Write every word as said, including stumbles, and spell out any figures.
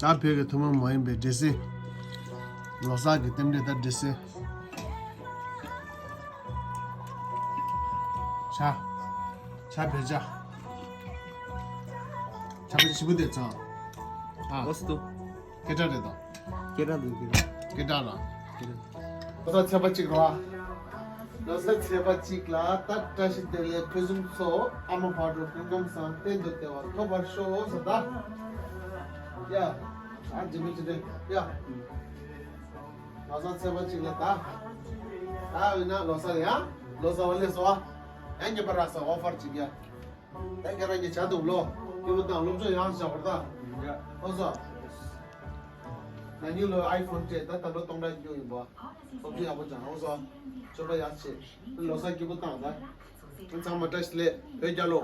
ད་བོད་ཀྱི་ཐུན་མོང་མ་ཡིན་པའི་འདྲེ་སྲིན། ལོ་གསར་གྱི་རྟེན་འབྲེལ་ད་འདྲེ་སྲིན། ཇ། ཇ་བོད་ཇ། ཇ་བོད་ཇ་ཞིམ་པོ་དེ་ཚང་། ཨ། ལོ་སི་ཏུ། སྐད་གྲགས་རེད་དོ། སྐད་གྲགས་འདུག་སྐད་གྲགས། སྐད་གྲགས་ར། སྐད་གྲགས། ལོ་གསར་ཚེས་པ་གཅིག་རེད་བ། ལོ་གསར་ཚེས་པ་གཅིག་ལ་ད་བཀྲ་ཤིས་བདེ་ལེགས་ཕུན་སུམ་ཚོགས། ཨ་མ་བག་དྲོ་སྐུ་ཁམས་བཟང་། གཏན་དུ་བདེ་བ་ཐོབ་པར་ཤོག་ཟེར་ད། ཡ། ཨ་ཇི་མི་ཇི་དེ། ཡ། ལོ་གསར་ཚེས་པ་གཅིག་ལ་ད། ད་འོ་ན་ལོ་གསར་ཡ། ལོ་གསར་བ་ལས་སོ། ཡ་ཉེ་པ་ར་ས་ཨོ་ཕར་གཅིག་ཡ། ད་ཁྱེད་རང་གིས་བྱ་འདུག་ལོ། སྐྱིད་པོ་དང་སློབ་སྦྱོང་ཡག་བྱ་བར་ད། ཡ། ཨོ་སོ། ན་ནིང་ལོ་ཨའི་ཕོན་སྤྲད་ད་ད་ལོ་སྟོང་ཕྲག་གཅིག་ཡིན་པ། སློབ་སྦྱོང་ཡག་པོ་སྦྱང་ཨོ་སོ། སྤྱོད་པ་ཡག་བྱེད། ལོ་གསར་སྐྱིད་པོ་བཏང་ད། ཚང་མ་བཀྲ་ཤིས་བདེ་ལེགས་བོད་རྒྱལ་ལོ།